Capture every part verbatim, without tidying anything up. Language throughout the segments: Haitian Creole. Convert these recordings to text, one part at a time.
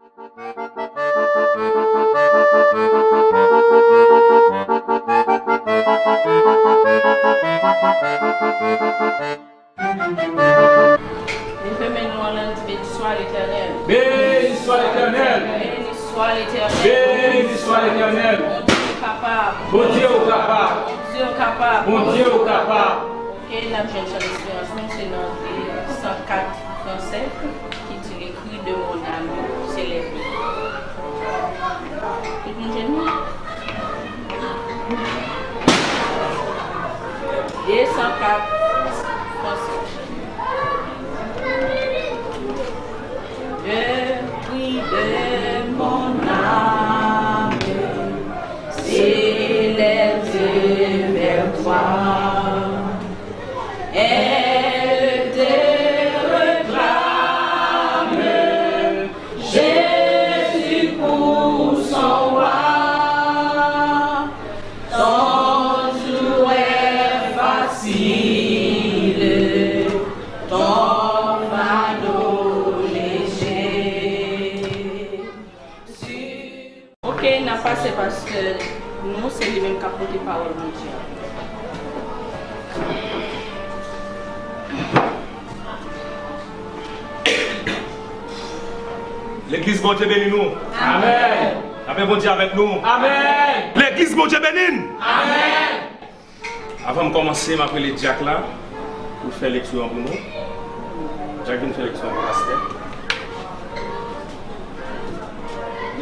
Leve men nou ann di, Béni soit l'Éternel. Béni soit l'Éternel. Béni soit l'Éternel. Béni soit l'Éternel. Bondye kapab. Bondye ou kapab. Bondye ou kapab. Bondye ou kapab. Ok, n ap jwenn chan esperans nou, se nan de san kat fransè ki di, Le cri de mon âme s'élève. Tout moun jwenn li? De san kat fransè. Le cri de mon âme s'élève vers toi. Elle te réclame, Jésus pour son roi. Ton joug est facile, ton fardeau léger. Ok, n ap pase pastè nou, se li menm k ap pote pawòl Bondye a. Legliz, Bondye beni nou. Amèn. Lapè Bondye avèk nou. Amèn. Legliz, Bondye beni n. Amèn. Avan m kòmanse, m ap rele dyak la pou l fè lekti an pou nou. Dyak, vin fè lekti an pou pastè.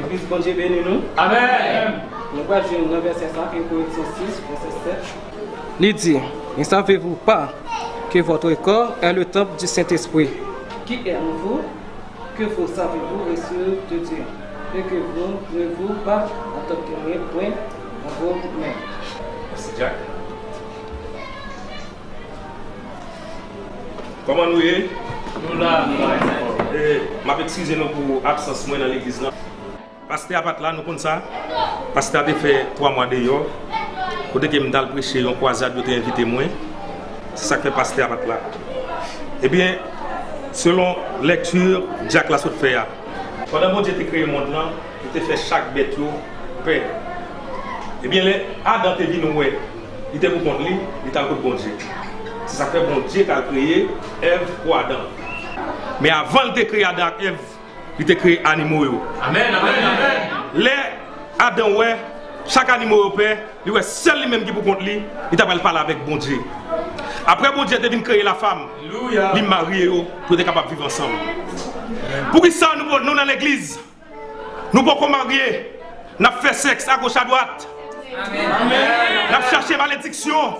Legliz, Bondye beni nou. Amèn. Nou pral jwenn nan vèsè sa, en Korentyen sis, vèsè sèt. Li di, Ne savez-vous pas que votre corps est le temple du Saint-Esprit? Qui est en vous, que vous savez vous reçu de Dieu, et que vous ne vous pas appartenez point à vous-même? Mèsi, Jack. Kòman nou ye? Nou la, nou la. E, m ap eskize nou pou absans mwen nan legliz lan. Pastè a pa t la, nou konn sa. Pastè a te fè twa mwa deyò. Kote ke m t al preche yon kwazad, yo te envite mwen. Se sa k fè pastè a pa t la. Ebyen, selon lèkti dyak la sot fè a, pandan Bondye te kreye mond lan, li te fè chak bèt yo pè. Ebyen, lè Adan te vin wè li te pou kont li, li t al kot Bondye. Se sa k fè Bondye t al kreye Èv pou Adan. Men avan l te kreye Adan ak Èv, li te kreye animo yo. Amèn, amèn, amèn. Lè Adan wè chak animo yo pè, li wè sèl li menm ki pou kont li, li ta pral pale avèk Bondye. Apre Bondye te vin kreye lafam, alelouya, li marye yo pou yo te kapab viv ansanm. Poukisa nou, nou nan legliz, nou poko marye, n ap fè sèks agoch adwat, amèn, n ap chache malediksyon?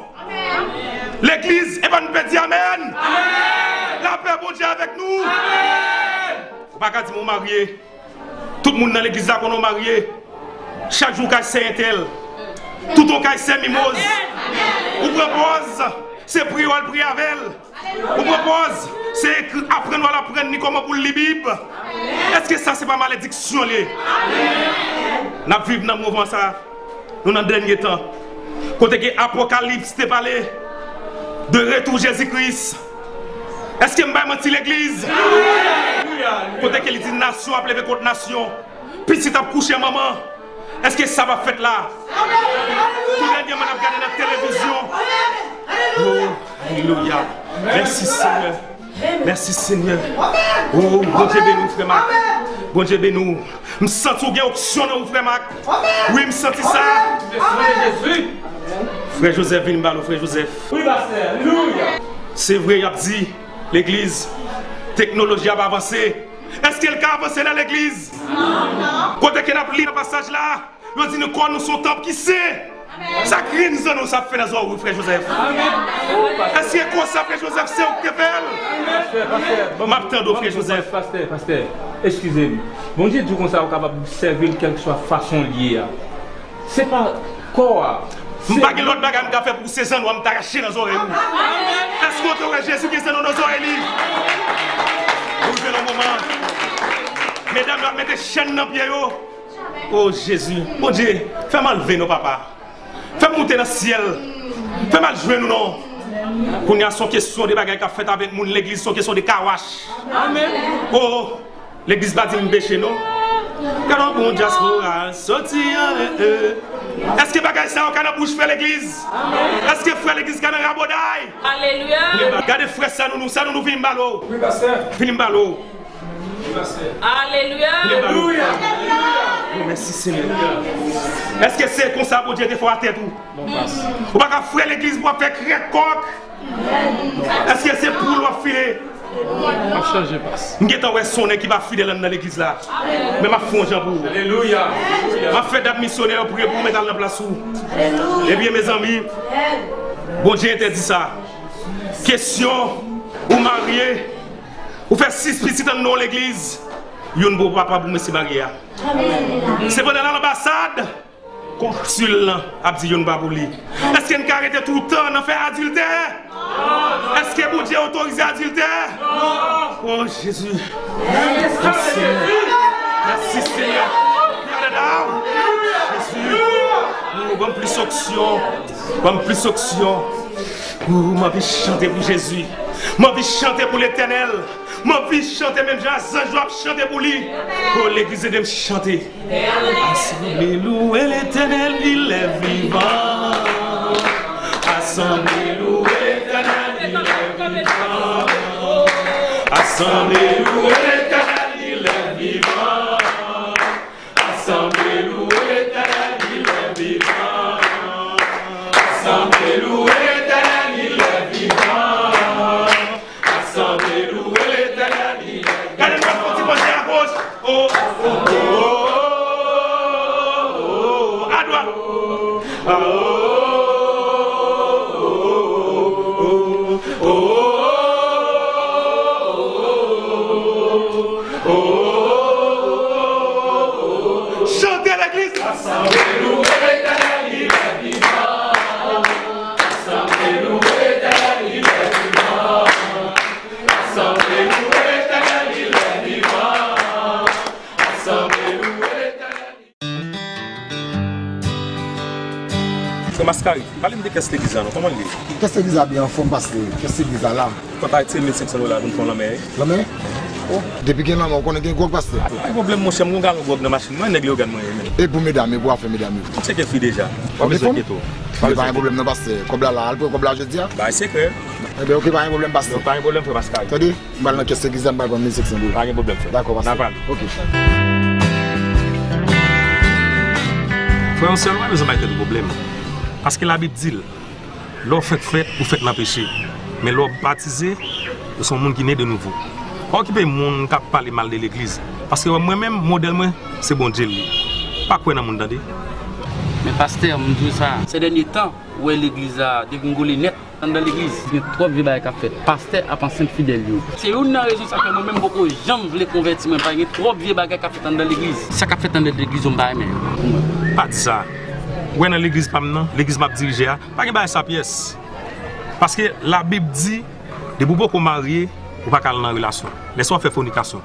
Legliz, e pa n pè di amèn. Amèn. Lapè Bondye avèk nou. Amèn. Ou pa ka di m ou marye. Tout moun nan legliz la konnen w marye. Chak jou w kay sè entèl. Tout w kay sè mimoz. Ou pran pòz, se priye w al priye avè l. Ou pran pòz, se ekri, aprann w al aprann li kòman pou l li Bib. Èske sa se pa malediksyon l ye? N ap viv nan moman sa. Nou nan dènye tan. Kote ke Apokalips te pale de retou Jezi Kris. Èske m bay manti legliz? Kote ke li di nasyon ap leve kont nasyon, pitit ap kouche manman. Èske sa p ap fèt la? Tou dènyèman n ap gade nan televizyon. Oh, alelouya. Mèsi Senyè. Mèsi Senyè. Oh, Bondye beni w, frè Mak. Bondye beni w. M santi w gen onksyon nan ou, frè Mak. Wi, m santi sa. Frè Joseph, vin m pale w, frè Joseph. Wi, pastè. Alelouya. Se vre, y ap di, legliz, teknoloji ap avanse. Èske l ka avanse nan legliz? Kote ke n ap li nan pasaj la? Yo di nou kò nou se yon tanp ki sen. Sa k rin zanno sa ap fè nan zòrèy ou, frè Joseph? Èske konsa, frè Joseph, se ou k te fè l? M ap tande w, frè Joseph. Pastè, pastè, eskize m. Bondye di w konsa ou kapab sèvi l kèlkeswa fason l ye a. Se pa kò a. M pa gen lòt bagay m ka fè pou se zanno a m ta rache nan zòrèy ou. Èske w te wè Jezi gen zanno nan zòrèy li? Rive nan moman, medam yo ap mete chèn nan pye yo. O Jezi, Bondye, fè m anlve non, papa. Fè m moute nan syèl. Fè m al jwenn ou non. Kounye a, se yon kesyon de bagay k ap fèt avèk moun legliz, se yon kesyon de kawach. Amèn. O, legliz pa di m peche non. Gade yon bon dyaspora soti an, eh, eh. Èske bagay sa yo ka nan bouch frè legliz? Èske frè legliz ka nan raboday? Alelouya. Gade frè sa nou, nou, sa nou, nou vini m ba l ou. Wi, pastè. Vini m ba l ou. Alelouya. Alelouya. Oh, mèsi, Senyè. Èske se konsa Bondye te fè w a tèt ou? Non, pas. Ou pa ka frè legliz pou w ap fè krèk kòk. Èske se poul w ap file? M ap chanje, pas. M gentan wè se yon nèg ki pa fidèl anndan legliz la. Men m ap fè yon jan pou ou. Alelouya. M ap fè dam misyonè yo priye pou ou, mete l nan plas ou. Ebyen, mezanmi, Bondye entèdi sa. Kesyon ou marye, ou fè sis pitit anndan yon legliz, youn pou papa pou mesye marye a. Sepandan, nan anbasad, konsil lan ap di youn pa pou li. Èske n ka rete toutan nan fè adiltè? Èske Bondye otorize adiltè? Oh, Jezi. Mèsi, Senyè. Mèsi, Senyè. Jezi. Oh, ban m plis onksyon. Ban m plis onksyon. Oh, m anvi chante pou Jezi. M anvi chante pou Letènèl. M anvi chante menm jan zanj yo ap chante pou li. Oh, legliz, ede m chante. Asanble louwe Letènèl, il est vivant. Asanble louwe Letènèl, il est vivant. Asanble louwe Letènèl, il est vivant. Asanble louwe Letènèl, il est vivant. Asanble louwe Letènèl, il est vivant. Asanble louwe Letènèl, il est vivant. Gade nou fè yon ti pòze agoch. Oh, oh, oh, oh, oh, adwat. Oh, oh, oh, oh, oh, oh. Chante legliz! Asanble louwe Letènèl, il est vivant. Asanble louwe Letènèl, il est vivant. Asanble louwe Letènèl, il est vivant. Asanble louwe Letènèl. Frè Maskari, pale m de kès legliz la non, kòman l ye? Kès legliz la byen anfòm, pastè. Kès legliz la la. Papa, tire mil senk san dola pou n fè yon lanmè. Lanmè? Oh, depi gen lanmè, ou konnen gen gwòg, pastè. Pa gen pwoblèm, monchè, m gen yon galon gwòg nan machin mwen, nèg Leyogàn mwen ye menm. E pou medam, e pou afè medam yo? M tcheke fi deja. W ap bezwen enkyete w. Pa gen pwoblèm non, pastè. Kòb la la, al pran kòb la jodi a. Bay sekrè. Enben, oke, pa gen pwoblèm, pastè. Non, pa gen pwoblèm, frè Maskari. Tande, m pral nan kès legliz la, m pral pran mil senk san dola. Pa gen pwoblèm, frè. Dakò, pastè. N a pale. Oke. Frè, yon sèl, ou pa bezwen bay tèt ou pwoblèm. Paske Labib di l, lè w fèk fèt, ou fèt nan peche. Men lè w batize, ou se yon moun ki ne de nouvo. Pa okipe moun k ap pale mal de legliz. Paske mwen menm, modèl mwen, se Bondye l ye. Pa kwè nan moun, tande. Men pastè, m di w sa, sè dènye tan, ou wè legliz la degringole nèt. Anndan legliz, gen twòp vye bagay k ap fèt. Pastè ap ansent fidèl yo. Se youn nan rezon sa fè mwen menm m poko janm vle konvèti mwen, paske gen twòp vye bagay k ap fèt anndan legliz. Sa k ap fèt anndan legliz yo, m pa renmen yo pou mwen. Pa di sa. Ou wè nan legliz pa m nan, legliz m ap dirije a, pa gen bagay sa pyès. Paske Labib di, depi w poko marye, ou pa ka al nan relasyon. Lè sa w ap fè fònikasyon.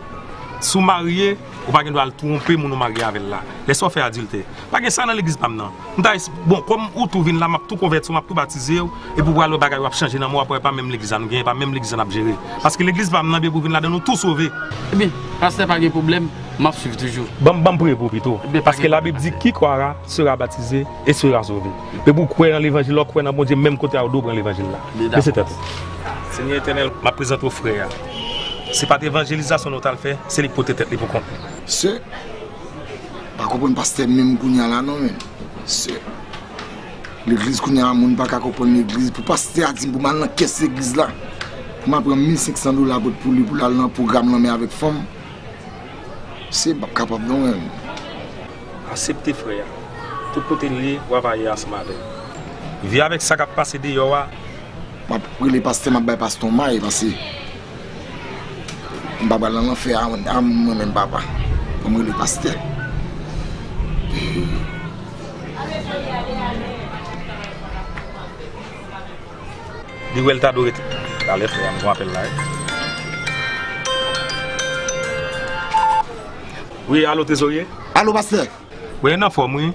Si w marye, ou pa gen dwa al twonpe moun ou marye avè l la. Lè sa w ap fè adiltè. Pa gen sa nan legliz pa m nan. M ta es-, bon, kòm ou tou vin la, m ap tou konvèti w, m ap tou batize w, epi w pral wè bagay yo ap chanje nan men w, w ap wè pa menm legliz la nou genyen, pa menm legliz la n ap jere. Paske legliz pa m nan, depi w vin ladan, nou tou sove. Ebyen, pastè, pa gen pwoblèm, m ap swiv toujou. Ban m, ban m priye pou ou pito. Ebyen, pa gen pwoblèm, pastè. Paske Labib di, quiconque croira sera baptisé et sera sauvé. Depi w kwè nan levanjil la, w kwè nan Bondye, menm kote a, w dwe pran levanjil la. Bese tèt ou. Senyè Etènèl, m ap prezante w frè a. Se pa t evanjelizasyon nou t al fè, se li k pote tèt li pou kont li. Se Pa konprann pastè menm kounye a la non, men. Se legliz kounye a, moun pa ka konprann legliz. Pou pastè a di m pou m al nan kès legliz la, pou m al pran mil senk san dola pou, pou li, pou l al nan pwogram lanmè avèk fanm. Se m p ap kapab non, men. Aksepte frè a. Tout kote l ye, w ap aye ansanm avè l. Viv avèk sa k ap pase deyò a. M ap rele pastè, m ap bay pastè yon may, paske m pa pral nan lanfè a, a mwen menm, papa. Fò m rele pastè. Li wè l ta dwe rete. Talè frè a, m pran apèl la, wi. Wi, alo, trezorye? Alo, pastè. Wi, n anfòm, wi.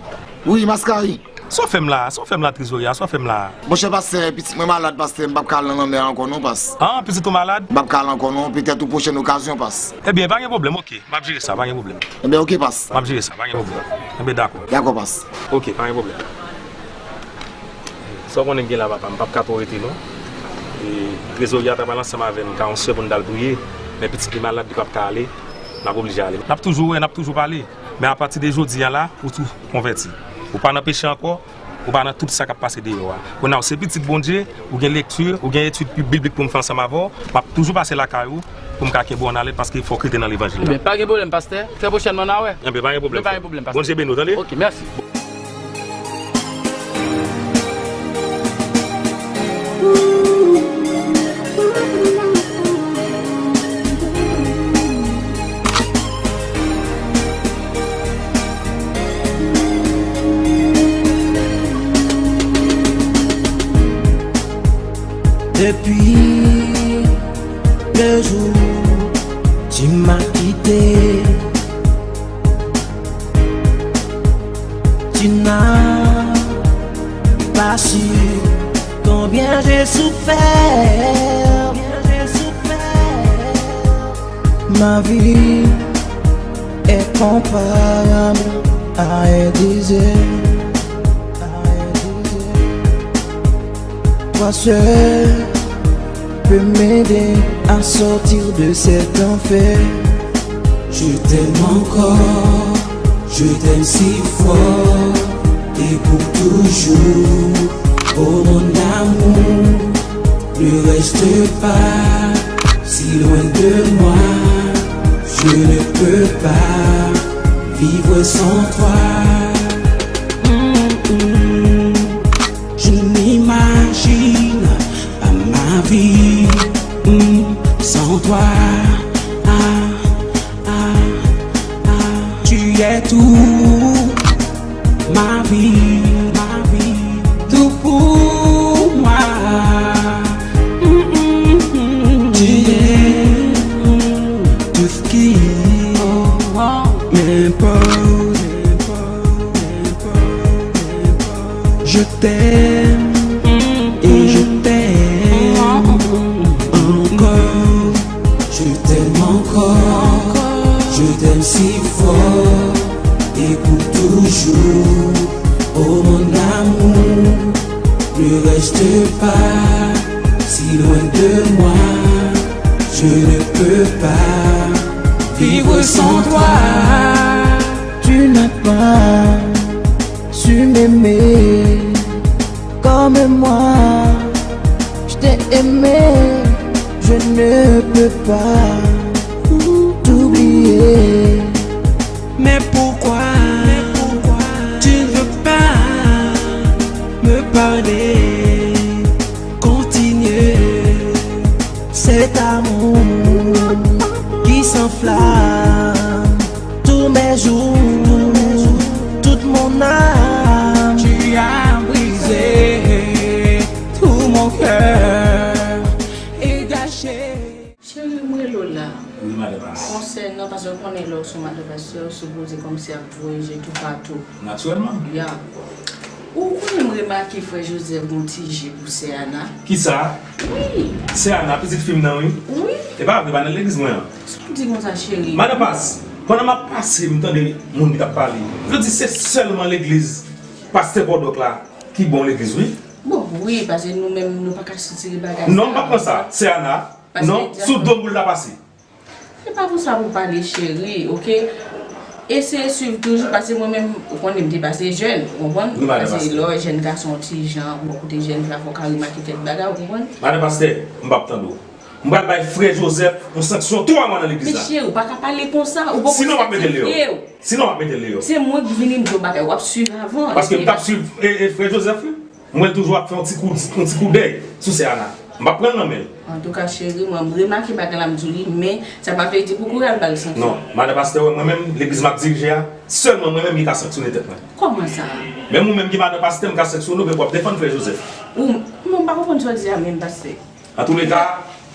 Wi, Maskari. Sa w fè m la, sa w fè m la, Trezoria, sa w fè m la. Monchè pastè, pitit mwen malad, pastè, m p ap ka al nan lanmè a ankò non, pas. Ah, pitit ou malad? M p ap ka al ankò non, petèt yon pwochèn okazyon, pas. Ebyen, pa gen pwoblèm, oke. M ap jere sa, pa gen pwoblèm. Ebyen, oke, pas. M ap jere sa, pa gen pwoblèm. Ebyen, dakò. Dakò, pas. Oke, pa gen pwoblèm. Sa w konnen m gen la, papa, m p ap ka twò rete, non. E Trezoria ta pral ansanm avè m, ka yon sè pou n t al priye, men pitit li malad, li p ap ka ale, n ap oblije ale. N ap toujou wè, n ap toujou pale, men apati de jodi a la, ou tou konvèti. Ou pa nan peche ankò, ou pa nan tout sa k ap pase deyò a. Kounye a, ou se pitit Bondye, ou gen lekti, ou gen etid biblik pou m fè ansanm avè w, m ap toujou pase lakay ou pou m ka kenbe w an alèt, paske fòk rete nan levanjil la. Ebyen, pa gen pwoblèm, pastè. Trè pwochènman, n a wè. Ebyen, pa gen pwoblèm, frè. Bondye beni w, tande? Oke, mèsi. Depuis le jour tu m'as quitté, tu n'as pas su combien j'ai souffert. Ma vie est comparable à un désert. Toi seul peux m'aider à sortir de cet enfer. Je t'aime encore, je t'aime si fort et pour toujours. Oh mon amour, ne reste pas si loin de moi. Je ne peux pas vivre sans toi. Mm, mm. Je n'imagine pas ma vie, mm, sans toi. Ah, ah, ah. Tu es tout, ma vie, ma vie, tout pour moi. Mm, mm, mm, mm. Tu es, mm, tout ce qui, oh, oh, m'importe. Je t'aime et je t'aime encore. Je t'aime encore, je t'aime si fort et pour toujours. Oh mon amour, ne reste pas si loin de moi. Je ne peux pas vivre sans toi. Tu n'as pas su m'aimer comme moi je t'ai aimé, je ne peux pas t'oublier. Mais pourquoi tu ne veux pas me parler, continuer cet amour qui s'enflamme tous mes jours, toute mon âme. Tu as brisé tout mon cœur et gâché. Cheri, m rele w la. Wi, madanm As. Konsènan, paske w konnen lè w sou madanm pastè, w sipoze kòmsi ap voye je toupatou. Natirèlman. Ya. Ou konnen m remake frè Joseph gon ti je pou sè Ana. Kisa? Wi. Sè Ana, pitit fi m nan, wi. Wi. E pa vre, pa nan legliz mwen an. Sa w di konsa, cheri? Madanm Pas, pandan m ap pase, m tande moun ki t ap pale. Yo di se sèlman legliz pastè Pòdòk la ki bon legliz, wi. Bon, wi, paske nou menm, nou pa ka sitire bagay sa. Non, m pa pran sa. Sè Ana, non, sou do m pou l ta pase. Se pa konsa pou pale, cheri, oke? Eseye swiv toujou, paske mwen menm, ou konnen m te pase jèn, ou konprann? Paske lè w wè jèn gason ti jan, ou kote jèn fi a, fò w ka remake kèk bagay, ou konprann? Madan pastè, m p ap tande w. M pral bay frè Joseph yon sanksyon twa mwa nan legliz la. Men cheri, ou pa ka pale konsa, ou poko sensè, frè. Sinon, m ap mete l deyò. Sinon, m ap mete l deyò. Se mwen ki vini, m di w bagay, w ap swiv avan. Paske m t ap swiv, e, e, frè Joseph, wi. M wè l toujou ap fè yon ti kou, yon ti koudèy sou sè Ana. M p ap pran l nan men l. Antouka, cheri, mwen, m remake bagay la, m di w li, men sa pa vle di pou kouri al ba l sanksyon. Non, madan pastè, wè, mwen menm, legliz m ap dirije a, sèlman mwen menm ki ka sanksyone tèt mwen. Kòman sa? Menm ou menm ki madan pastè, m ka sanksyone w, men w ap defann frè Joseph. Ou, mwen, m pa konprann sa w di a menm, pastè. Antouleka,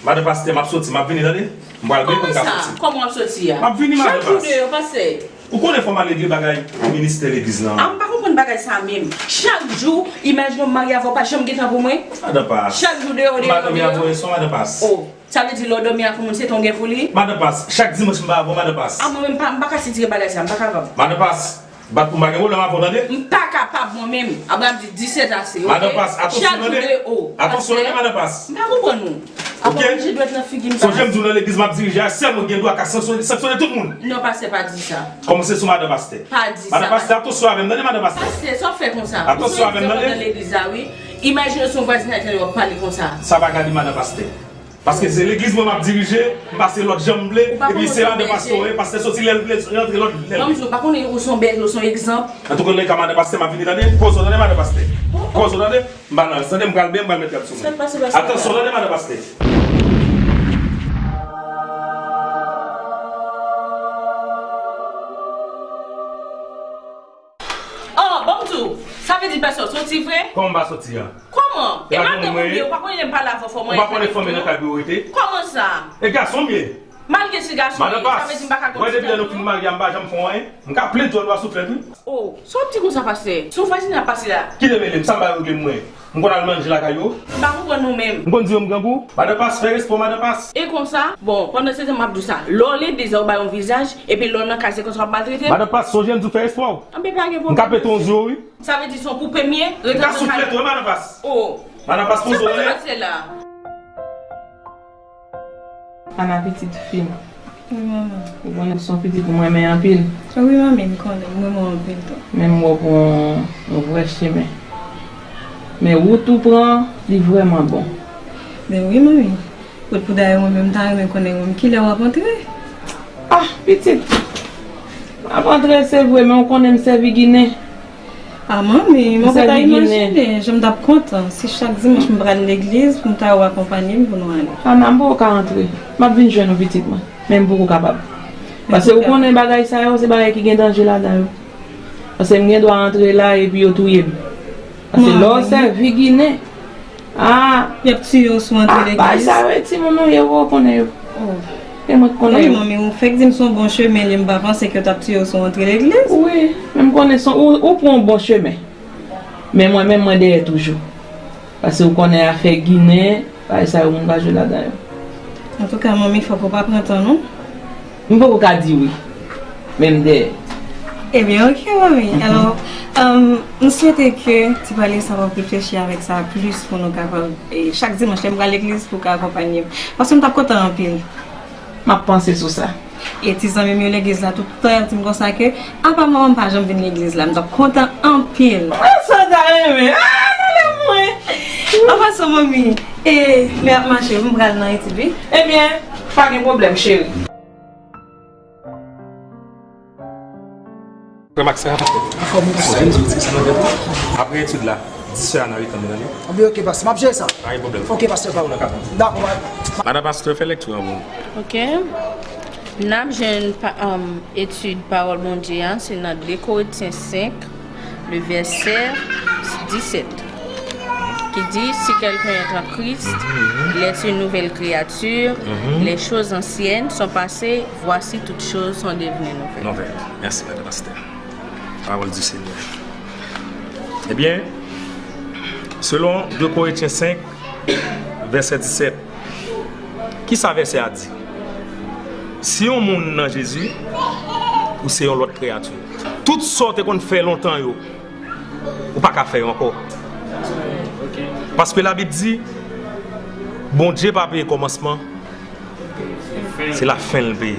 madan pastè, m ap soti, m ap vini, tande? M pral byen pou m ka soti. Kòman sa? Kòman w ap soti a? M ap vini, madan pastè. Chak jou deyò, pastè. Ou konnen fò m al regle bagay ministè legliz lan. A, m pa konprann. Bagay sa menm. Chak jou, imajine w marye avè w pa janm gen tan pou mwen. Madan Pas. Chak jou deyò, deyò, deyò. Madan Pas. Oh, sa vle di lè w dòmi ak yon moun se tan w gen pou li? Madan Pas, chak dimanch m pa avè w, Madan Pas. A mwen menm, m pa, m pa ka sitire bagay sa, m pa kapab. Madan Pas, bat pou m pa gen pwoblèm avè w, tande? M pa kapab mwen menm. Abraham di disèt ase, oke? Madan Pas, atansyon, tande. Chak jou deyò, oh, atansyon, tande, Madan Pas. M pa konprann ou. Apa oblije dwèt nan figi m, pastè? Sonje m di w nan legliz m ap dirije a, sèl mwen ki gen dwa ka sanksyone, sanksyone tout moun. Non, pastè, pa di sa. Kòmanse sou madan pastè. Pa di sa. Madan pastè, atansyon avè m, tande, madan pastè. Pastè, sa w fè konsa? Atansyon avè m, tande. Ou se yon egzanp nan legliz la, wi. Imajine w se yon vwazinay tande w ap pale konsa. Sa pa gade madan pastè. Paske se legliz mwen m ap dirije, m pa se lòt jan m vle, epi se madan pastè w ye, pastè soti lè l vle, rantre lòt lè l vle. Manmi, ou pa konnen ou se yon bèl, ou se yon egzanp. Antouka, nan ka madan pastè, m ap vini, tande. Poze w, tande, madan pastè. Poze w, tande. M pa nan, tande, m pral byen, m pral met rad sou mwen. Sa k pase, pastè? Atansyon, tande, madan pastè. Oh, bon, m di w, sa vle di pastè w soti vre? Kòman m pa soti a? Kòman? E madanm ou m ye, ou pa konnen lè m pale avè w fò mwen. Ou pa konnen fanm nan kay pou yo rete? Kòman sa? E gason m ye. Malgre se gason m ye, sa vle di m pa ka gon ti tan pou nou? Wè, depi lè nou fin marye a, m pa janm fè anyen. M ka plen djòl wa souflèt, wi. Oh, sa w ap di konsa, pastè? Se yon vwazinay ap pase la. Kite mele m, sa m ba yo regle m mwen. M konn al manje lakay yo. M pa konprann nou menm. M konn di yo m grangou. Madan Pas, fè respè w, madan Pas. E konsa? Bon, pandan se tan m ap di w sa, lè w legliz la, ou bay yon vizaj, epi lè w nan kay, se konsa w ap maltrete m? Madan Pas, sonje m di w fè respè w. Anben, pa gen pwoblèm. M ka pete yon zye w, wi. Sa vle di se yon koupe m ye? M ka souflèt ou, wi, madan Pas. Oh. Madan Pas, poze w, tande. Sa k pase la? Ana, pitit fi m. Wi, manman. Ou konnen se yon pitit m renmen anpil. Wi, manmi, m konnen. M renmen w anpil tou. Men m wè w pran yon vrè chemen. Men wout ou pran, li vrèman bon. Men wi, manmi. Kot pou dayè mwen menm, m ta renmen konnen mwen menm kilè w ap antre. Ah, pitit. M ap antre, se vre, men ou konnen m sèvi Ginen. A manmi, mwen pa ta imajine jan m t ap kontan si chak dimanch m pral legliz pou m ta wè w akonpanye m pou nou ale. Ana, m poko ka antre. M ap vin jwenn ou, pitit mwen. Men m poko kapab. Paske ou konnen bagay sa yo, se bagay ki gen danje ladan yo. Paske m gen dwa antre la epi yo touye m. Paske lè w sèvi Ginen, ah, y ap tiye w si w antre legliz. Bagay sa yo, e timoun nou ye, ou konnen yo. Oh. E mwen k konnen yo. Manmi, ou fèk di m se yon bon chemen li, m pa panse ke yo t ap tiye w si w antre legliz. Wi, men m konnen se, ou, ou pran yon bon chemen. Men mwen menm, mwen dèyè toujou. Paske ou konnen afè Ginen, bagay sa yo, moun pa jwe ladan yo. Antouka, manmi, fòk ou pa pran tan, non. M poko ka di wi, men m dèyè. Ebyen, oke, manmi. Alò, um, m swete ke ti pale sa w ap reflechi avèk sa plis pou nou kapab, e, chak dimanch, lè m pral legliz pou w ka akonpanye m. Paske m t ap kontan anpil. M ap panse sou sa. E ti zanmi m yo legliz la, tout tan y ap di m konsa ke, apa manman m pa janm vin legliz la, m t ap kontan anpil. Ah, sa w ta renmen. Ah, tande mwen. Anpasan, manmi, e, lè ap mache, m pral nan etid, wi. Ebyen, pa gen pwoblèm, cheri. Frè Max, sa va, pastè? Anfòm, wi, pastè. Apre etid la, di sè Ana wi, kanmenm, tande. Anben, oke, pastè. M ap jere sa. Pa gen pwoblèm. Oke, pastè. Dakò, pastè. Madan pastè, fè lèkti an pou mwen. Oke. N ap jwenn pa, um, etid pawòl Bondye a, se nan de Korentyen senk, le vèsè disèt, ki di, si quelqu'un est en Christ, il est une nouvelle créature, les choses anciennes sont passées, voici toutes choses sont devenues nouvelles. Nouvelles. Mèsi, madan pastè. Pawòl di Senyè. Ebyen, selon de Korentyen senk, vèsè disèt, kisa vèsè a di? Si yon moun nan Jezi, ou se yon lòt kreyati. Tout sa w te konn fè lontan yo, ou pa ka fè yo ankò. Paske Labib di, Bondye pa peye kòmansman, se lafen l peye.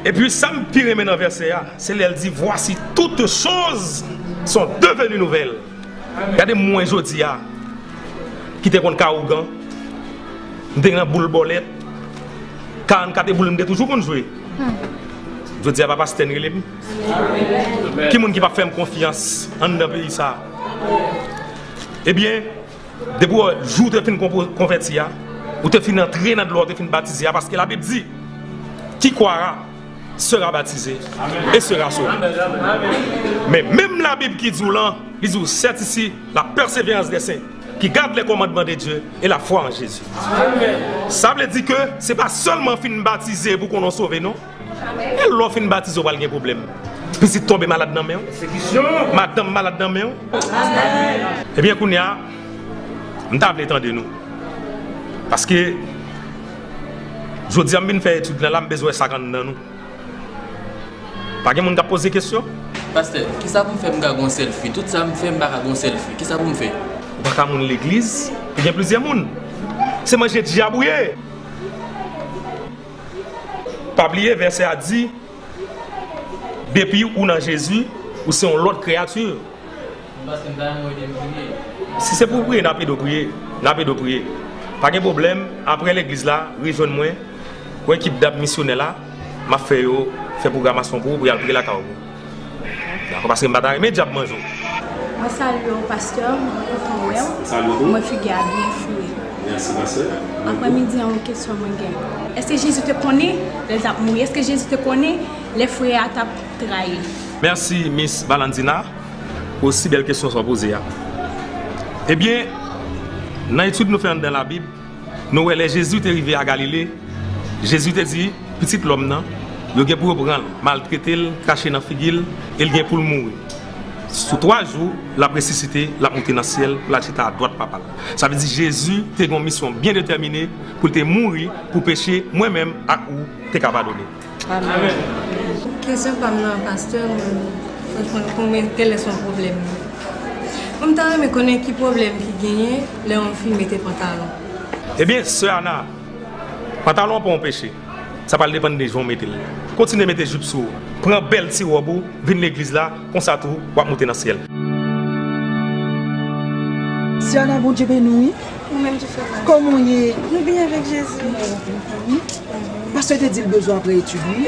Epi sa m pi renmen nan vèsè a, se lè l di, voici toutes choses sont devenues nouvelles. Gade mwen jodi a, ki te konn ka ougan, m te nan boul bòlèt, karannkat e boul m te toujou konn jwe. Jodi a pa pastè n rele m. Ki moun ki p ap fè m konfyans anndan peyi sa a? Ebyen, depi w, jou w te fin konpo-, konvèti a, ou te fin antre nan dlo a, ou te fin batize a, paske Labib di, qui croira sera baptisé et sera sauvé. Men menm Labib ki di w lan, li di w, c'est ici la persévérance des saints qui gardent les commandements de Dieu et la foi en Jésus. Sa vle di ke se pa sèlman fin batize pou konnen w sove, non. E lè w fin batize, w pral gen pwoblèm. Pitit tonbe malad nan men w. Madanm malad nan men w. Ebyen, kounye a, m ta vle tande nou. Paske, jodi a, m vin fè etid lan la, m bezwen wè sa k anndan nou. Pa gen moun k ap poze kesyon? Pastè, kisa pou m fè m ka gon sèl fi? Tout sa m fè, m pa ka gon sèl fi. Kisa pou m fè? Ou pa ka moun legliz, ou gen plizyè moun. Se manje dyab ou ye. Pa bliye, vèsè a di, depi ou nan Jezi, ou se yon lòt kreyati. Paske m ta renmen w ede m priye. Si se pou w priye, n ap ede w priye. N ap ede w priye. Pa gen pwoblèm, apre legliz la, rejwenn mwen. Ou ekip dam misyonè la, m ap fè yo fè pwogramasyon pou ou, pou y al priye lakay ou. Dakò, paske m pa ta renmen dyab manje w. Mwen salye w, pastè, mwen kontan wè w. Salye w tou. Mwen figi a byen fre. Mèsi, pastè. Aprè midi an, yon kesyon mwen gen. Èske Jezi te konnen lè l t ap mouri? Èske Jezi te konnen lè frè a t ap trayi l? Mèsi, Miss Valentina, pou si bèl kesyon sa w poze a. Ebyen, nan etid nou fè anndan Labib, nou wè lè Jezi te rive a Galile, Jezi te di, Pitit lòm nan, yo gen pou yo pran l, maltrete l, krache nan figi l, e l gen pou l mouri. Sou twa jou, l ap resisite, l ap moute nan syèl, pou l al chita adwat Papa l. Sa vle di Jezi te gen yon misyon byen detèmine pou l te mouri pou peche mwen menm ak ou te ka padone. Amèn. Kesyon pa m nan, pastè, mwen, franchman, pou mwen, genlè se yon pwoblèm. Mwen, m ta renmen konnen ki pwoblèm ki genyen lè yon fi mete pantalon. Ebyen, sè Ana, pantalon an pa yon peche. Sa pral depann de jan w mete l. Kontinye mete jip sou ou. Pran bèl ti wòb ou, vin legliz la, konsa tou, w ap moute nan syèl. Sè Ana, Bondye beni w, wi. Ou menm tou, frè Paul. Kòman w ye? Nou byen avèk Jezi. Pastè te di l bezwen apre etid, wi.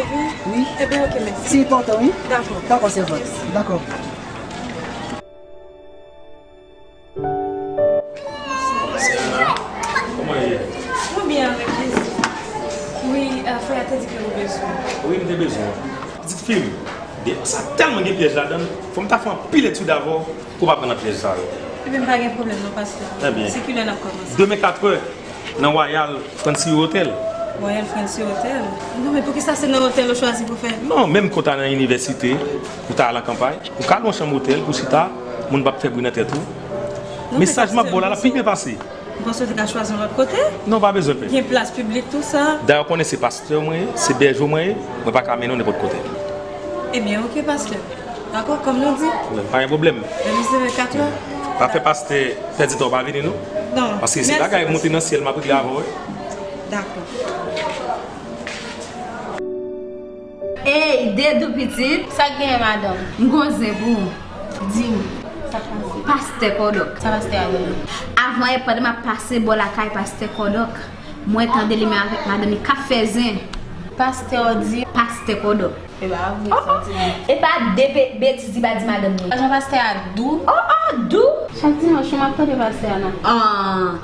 Wi. Ebyen, oke, mèsi. Se enpòtan, wi. Dakò. Dakò, sèvant. Dakò. Kòman w ye? Mwen byen avèk Jezi. Wi, frè a te di ke ou bezwen. Wi, m te bezwen. Pitit fi m, de, sa tèlman gen pyèj ladan l, fò m ta fè anpil etid avè w pou w pa pran nan pyèj sa yo. Ebyen, pa gen pwoblèm non, pastè. Trè byen. Se kilè n ap kòmanse? Demen katrè, nan Royal Fancy Hotel. Royal Fancy Hotel? Non, men poukisa se nan otèl ou chwazi pou fè? Non, menm kote nan inivèsite, ou ta al an kanpay, ou ka lwe yon chanm otèl pou chita, moun p ap fè bri nan tèt ou. Non, men mesaj m ap ba w la, l ap pi byen pase. Ou panse w te ka chwazi yon lòt kote? Non, pa bezwen pè. Gen plas piblik, tou sa. Dayè, w konnen se pastè mwen ye, se bèje mwen ye, mwen pa ka mennen w nenpòt kote. Ebyen, oke, pastè. Dakò, kòm nou di. Wi, pa gen pwoblèm. Demen se katrè. Pa fè pastè pèdi tan w pa vini, non. Non. Paske se bagay moute nan syèl m ap regle avè w, wi. Dakò. Ey, Dedou pitit. Sa k genyen, madanm? M gon zen pou ou. Di m. Sa k pase? Pastè Kòdòk. Sa pastè a genyen? Avan yè, pandan m ap pase bò lakay pastè Kòdòk, mwen tande li menm avèk madanm li k ap fè zen. Pastè w di? Pastè Kòdòk. E pa vre, oh, sa w di la. E pa de be-, betiz li pa di madanm li. Jan pastè a dou. Oh, oh, dou. Chak dimanch, m ap tande pastè a nan. Ah,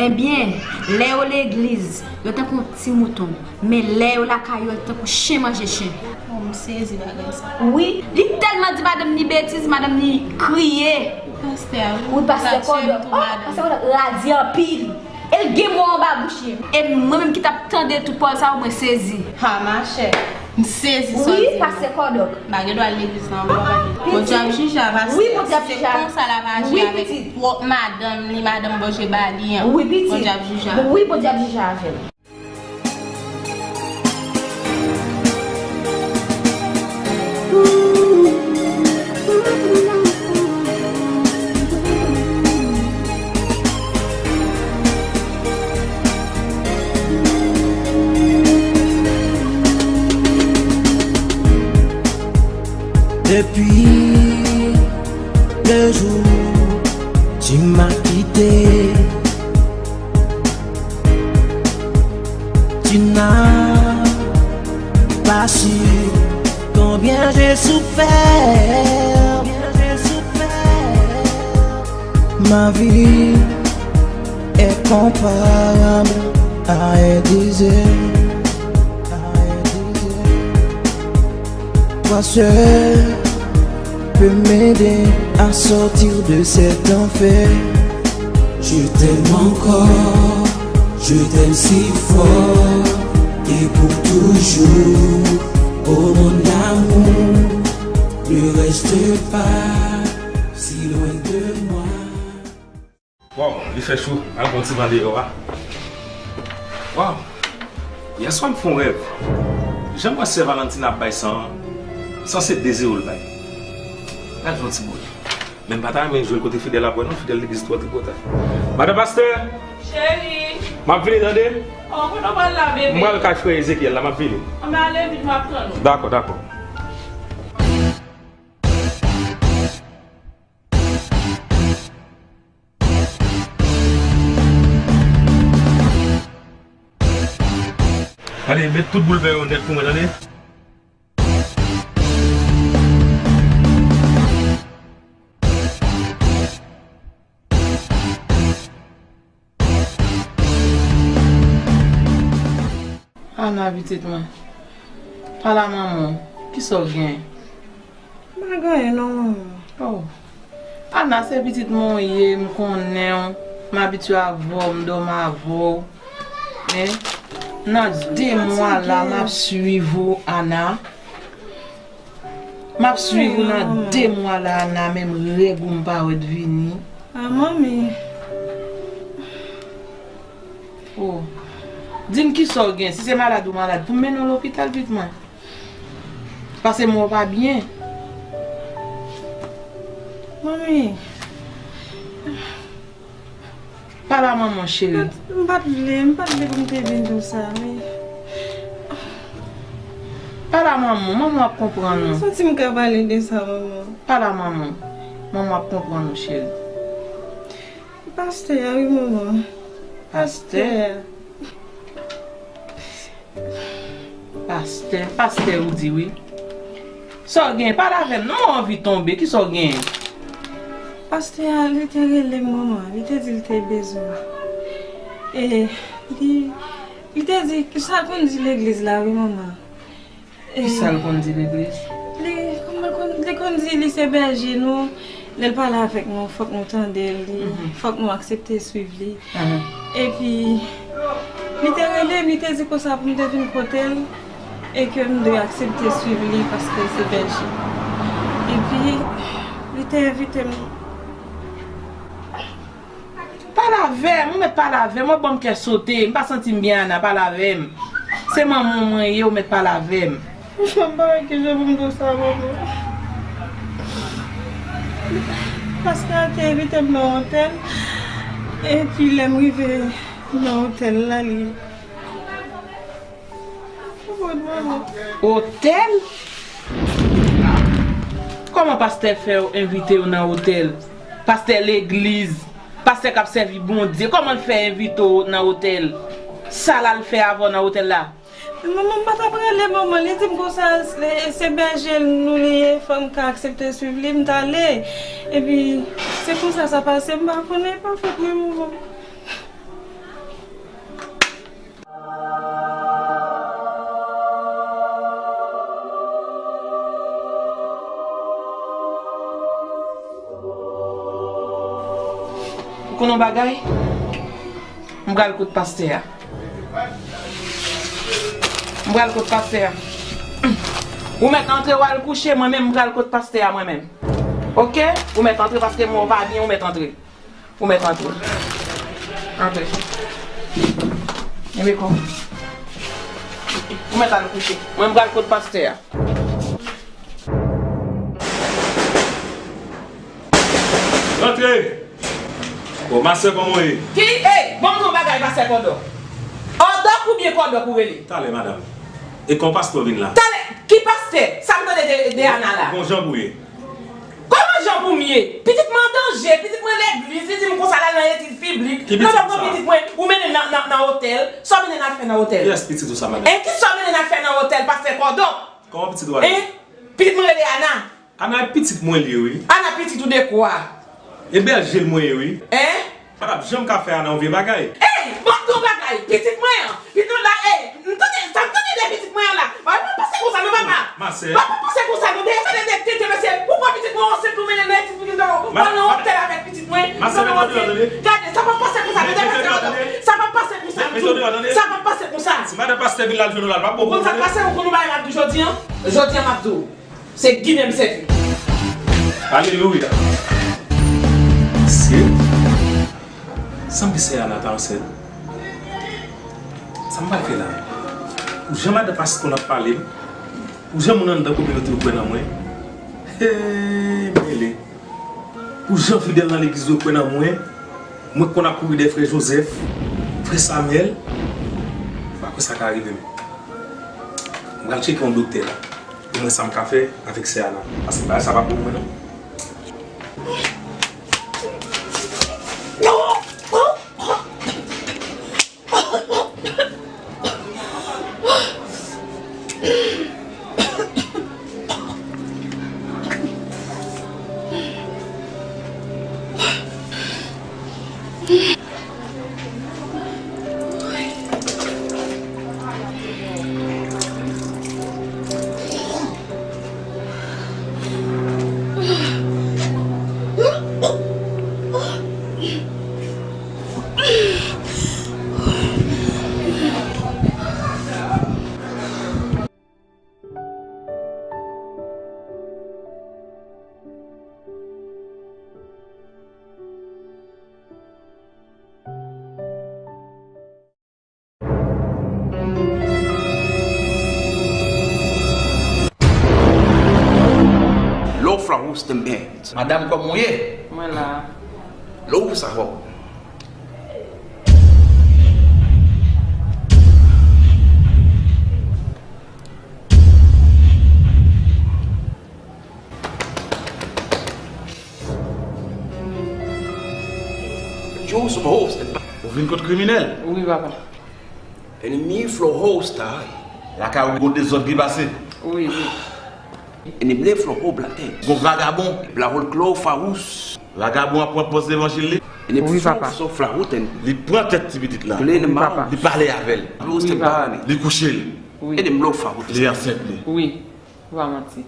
ebyen, lè yo legliz, yo tankou ti mouton. Men lè yo lakay yo, yo tankou chen manje chen. Oh, m sezi bagay sa. Wi, li tèlman di madanm ni betiz, madanm ni kriye. Pastè a, wi, pastè Kòdòk. Oh, pastè Kòdòk radye anpil. E l gen mo anba bouch li. E mwen menm ki t ap tande tout pawòl sa yo, mwen sezi. Ha, machè. M sezi sa w di. Wi, pastè Kòdòk. M pa gen dwa al legliz la ankò. Bondye ap jije a, pastè. Wi, Bondye ap jije a. Se konsa l ap aji avèk pwòp madanm li, madanm Bondye ba li an. Wi, pitit. Bondye ap jije a. Wi, Bondye ap jije avè l. Depi le jou tu m'as quitté, tu n'as pas su combien j'ai souffert. Ma vie est comparable à un désert. Toi seul peux m'aider à sortir de cet enfer. Je t'aime encore, je t'aime si fort, et pour toujours, oh mon amour. Pas si loin de moi. Waw, li fè cho. Al pran ti van deyò a. Waw. Yèswa m fè yon rèv. Jan m wè sè Valentina ap bay san an, san se de zewo l bay. Gad yon ti bout. Men m pa ta renmen jwe l kote Fidèl ap wè non, Fidèl legliz twò tripotay. Madan pastè! Cheri! M ap vini tande. Oh, kote w pral la, bebe? M pral kay frè Ezekyèl la, m ap vini. Anben ale vit, m ap tann ou. Dakò, dakò. Gade, met tout boul vè yo nèt pou mwen, tande. Ana, pitit mwen. Pale a manman w. Kisa w gen? M pa gen anyen non, manman. Oh. Ana, se pitit mwen w ye, m konnen w. M abitye avè w, m dòmi avè w. Men, nan de mwa la, m ap swiv ou, Ana. M ap swiv ou nan de mwa la, Ana, menm règ ou m pa wè t vini. Ah, manmi. Oh. Di m kisa w gen, si se malad ou malad, pou m mennen w lopital, pitit mwen. Paske m wè w pa byen. Manmi. Pale a manman w, cheri. M pa t vle, m pa t vle pou m te vin di w sa, wi. Pale a manman w, manman w ap konprann ou. M santi m ka pale de sa, manman. Pale a manman w. Manman w ap konprann ou, cheri. Pastè a, wi, manman. Pastè? Pastè a. Pastè, pastè ou di wi. Sa w gen? Pale avè m non, m anvi tonbe. Kisa w gen? Pastè a, li te rele m, manman. Li te di li te bezwen. E li, li te di, sa l konn di legliz la, wi, manman. E kisa l konn di legliz? Li, kòman l konn, li konn di li se bèje nou. Lè l pale avèk nou, fòk nou tande l, li, fòk nou aksepte swiv li. Epi, li te rele m, li te di konsa pou m te vin kote l, e ke m dwe aksepte swiv li paske l se bèje. Epi, li te envite m. Pale avè m, ou mèt pale avè m, ou ban m kè sote, m pa santi m byen, Ana, pale avè m. Se manman w mwen ye, ou mèt pale avè m. Franchman, m pa wè kijan pou m di w sa, manman. Pastè a te envite m nan otèl, epi lè m rive nan otèl la, li... Otèl? Kòman pastè fè w envite w nan otèl? Pastè legliz, pastè k ap sèvi Bondye, kòman l fè envite w nan otèl? Sa l al fè avè w nan otèl la? Manman, m pa t ap rele manman, li di m konsa, se, se bèje nou li ye, fò m ka aksepte swiv li, m t ale. Epi, se konsa sa pase, m pa konnen, pa fòt mwen, manman. Ou konn yon bagay? M pral kot pastè a. M pral kot pastè a. Ou mèt antre, w al kouche, mwen menm, m pral kot pastè a, mwen menm. Oke? Ou mèt antre, paske mwen w pa byen, ou mèt antre. Ou mèt antre. Antre. Enben kon. Ou mèt al kouche. Mwen, m pral kot pastè a. Rantre! Bon, ma sè, kòman w ye? Ki? Ey, ban m di w yon bagay, pastè Kòdòk. Òdòk oubyen Kòdòk ou rele? Talè, madanm. E kon pastè w vin la? Talè, ki pastè? Sa m tande de, de Ana la? Bon jan pou w ye. Kòman jan pou m ye? Pitit mwen an danje, pitit mwen legliz, li di m konsa l al nan etid biblik. Ki pitit sa? Lè w pran pitit mwen, ou mennen nan, nan, nan otèl. Sa w mennen n al fè nan otèl? Kiyès pitit ou sa, madanm? E kisa w mennen n al fè nan otèl, pastè Kòdòk? Kòman pitit ou a ye? En? Pitit mwen rele Ana. Ana, e pitit mwen li ye, wi. Ana, pitit ou de kwa? E bèje l mwen ye, wi. En? Pa t ap janm ka fè Ana yon vye bagay. Ey, ban m di w yon bagay, pitit mwen an. Pitit la, ey, m tande, sa m tande de pitit mwen an la. Pa, pa panse konsa non, papa. Ma sè. Pa, pa panse konsa non, de, de, de, de, de, mesye, ou pran pitit mwen ansent, ou mennen nan etid biblik, ou al nan otèl avèk pitit mwen. Ma sè, mete w deyò, tande. Gade, sa p ap pase konsa, mesye, mesye, mesye, sa p ap pase konsa. Si madan pastè vin la, l jwenn ou la, l p ap bon pou ou, tande. Ou konn sa k pase, ou konn yon bagay m ap di w jodi a? Jodi a, m ap di w. Se Ginen m sèvi. Alelouya! Mesye, sanble sè a la ta ansent. Sa m pral fè la? Pou jan madan pastè konn ap pale m, pou jan moun anndan kominote yo kwè nan mwen. Hey, mele! Pou jan fidèl nan legliz yo kwè nan mwen, mwen k konn ap kouri dèyè frè Joseph, frè Samuel, m pa kwè sa ka rive m. M pral tcheke yon doktè la, pou m wè sa m ka fè avèk sè a la, paske bagay sa pa bon pou mwen non. Lè w fè wous te mèt. Madanm, kòman w ye? Mwen la. Lè w fè sa fò. Joseph Houston. Ou vin kot kriminèl? Wi, papa. Enemi Flo Houston. Lakay ou gon dezòd ki pase. Wi, wi. Enemi Flo Houston. Gon vagabon. Bla hol klo fawous. Vagabon ap pran pòz levanjil li. Wi, papa. Li pran tèt ti pitit la. Wi, papa. Li pale avè l. Wi, papa. Li kouche l. Wi. Li ansent li. Wi. Ou pa manti.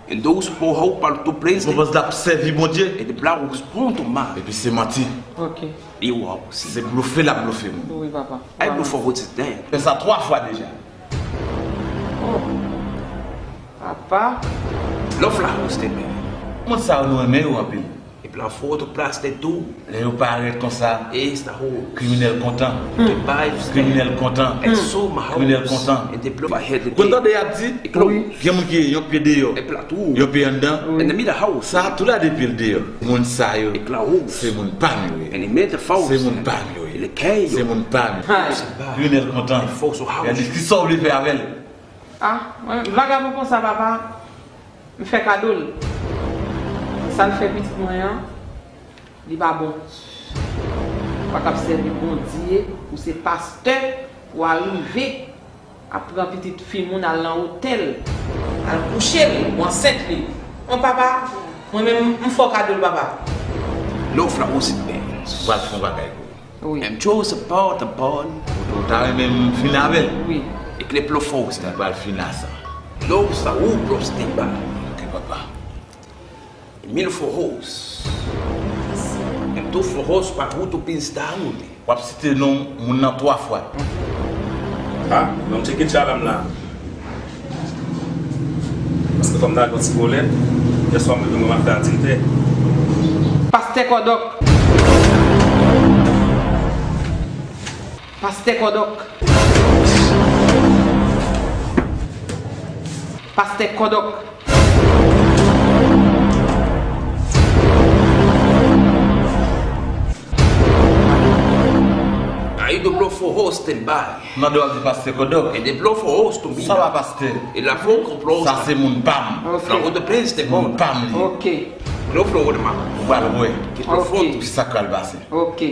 And those who hope are to praise Ou panse l ap sèvi Bondye? And the black was born to man. Epi se manti. Ok. Li wa osi. Se blofe l ap blofe moun. Wi, papa. Ay blofe wot se den. Fè sa twa fwa deja. Oh. Papa. Love la wos te men. Moun sa yo nou renmen yo anpil. Epi la foto plas te tou. Lè yo parèt konsa, kriminèl kontan. Kriminèl kontan. Kriminèl kontan. Ou konn tande y ap di, gen moun ki yon pye deyò, yon pye anndan. Sa a tou la de pye l deyò. Moun sa yo, se moun pa m yo ye. Se moun pa m yo ye. Se moun pa m. Kriminèl kontan. Gade kisa w vle fè avè l. Ah, mwen, vagabon konsa, papa, m fè kado l. Sa l fè pitit mwen an, li pa bon. Ou pa kab sèvi Bondye, ou se pastè, pou arive ap pran pitit fi moun al nan otèl, al kouche l, ou ansent li. Bon, papa, mwen menm, m fè w kado l, papa. Love la osi bèl. Ou pral fè yon bagay pou Wi. M chose about the ball. Ou ta renmen m fin avè l? Wi. E kle plo fòs. M pral fin a sa. Love sa ou plo stay by. Ok, papa. Mil fo hos. M tou fo hos pa ou tou pin star ou de. W ap site non moun nan twa fwa. Ah, non, tcheke tchalam la. Paske fò m ta al yon ti bolèt, yèswa m leve mwen m al fè aktivite. Pastè Kòdòk. Pastè Kòdòk. Pastè Kòdòk. Ay, de blo fo ho stand by. Nan do ap di pastè Kodok. E de blo fo ho to mi. Sa va pastè? E la fo konplo. Sa se moun pa m. Ok. Flango de prens te moun pa m li. Ok. Lo flo de ma. Ou pral wè. Ki lo fo. Ok. Ki sa k pral pase. Ok.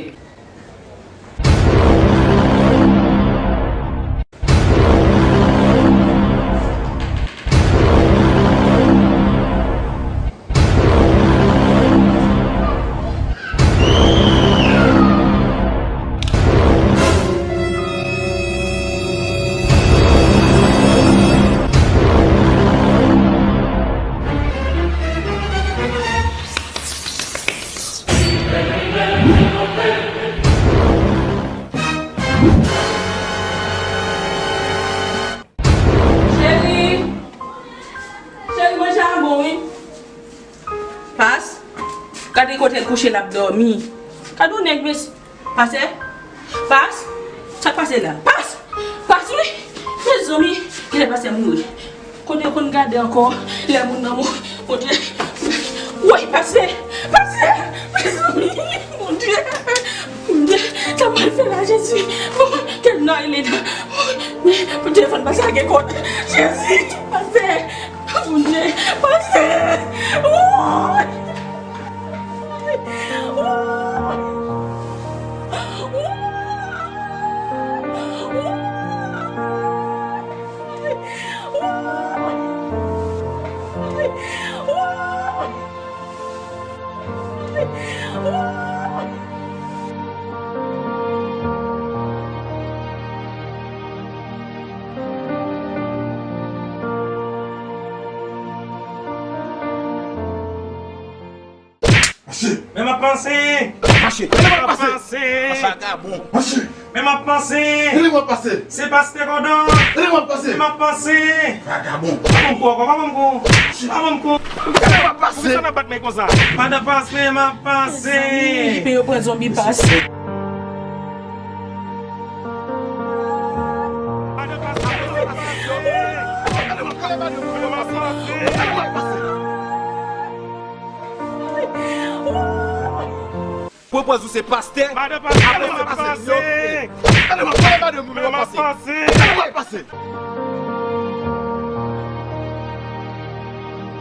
Kouche l ap dòmi. Gade yon nèg, mes-, pastè? Pas? Sa k pase la? Pas! Pas, wi! Mezanmi, kilè pastè mouri? Kote yo konn gade ankò lè moun nan mouri? Bondye. Woy, pastè! Pastè! Mezanmi! Bondye! Bondye! Sa m pral fè la, Jezi! Bon, kèt nan, Elena! Bondye, fòn pastè gen kòd! Jezi! Pastè! Bondye, pastè! Woy! Mache! Men m ap panse! Mache! Men m ap panse! Vagabon! Mache! Men m ap panse! Men m ap panse! Se pastè Gòdon! Men m ap panse! Men m ap panse! Vagabon! Pa ban m kou ankò, pa ban m kou! Pa ban m kou! Men m ap panse! Poukisa n ap bat men konsa? Madan Pas, men m ap panse! Mezanmi, pe yo pran zonbi Pas. Pwopòz ou se pastè. Madan Pas, men m ap panse! Gade m ap pale madanm ou, men m ap panse! Gade m ap pase!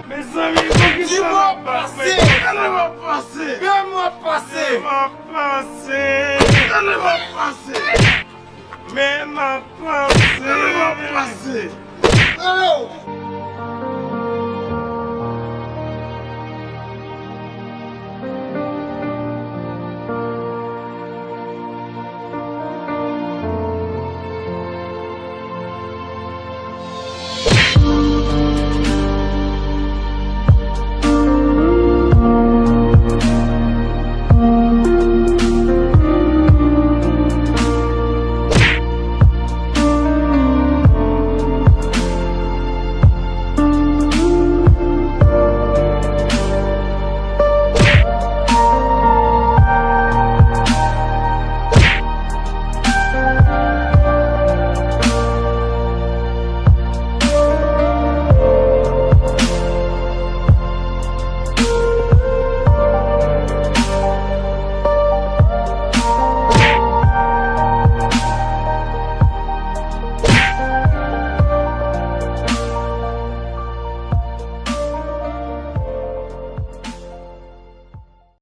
Mezanmi, poukisa n ap bat men konsa? Gade m ap pase! Gade m ap pase! Men m ap panse! Gade m ap pase! Men m ap panse! Gade m ap pase! Gade w!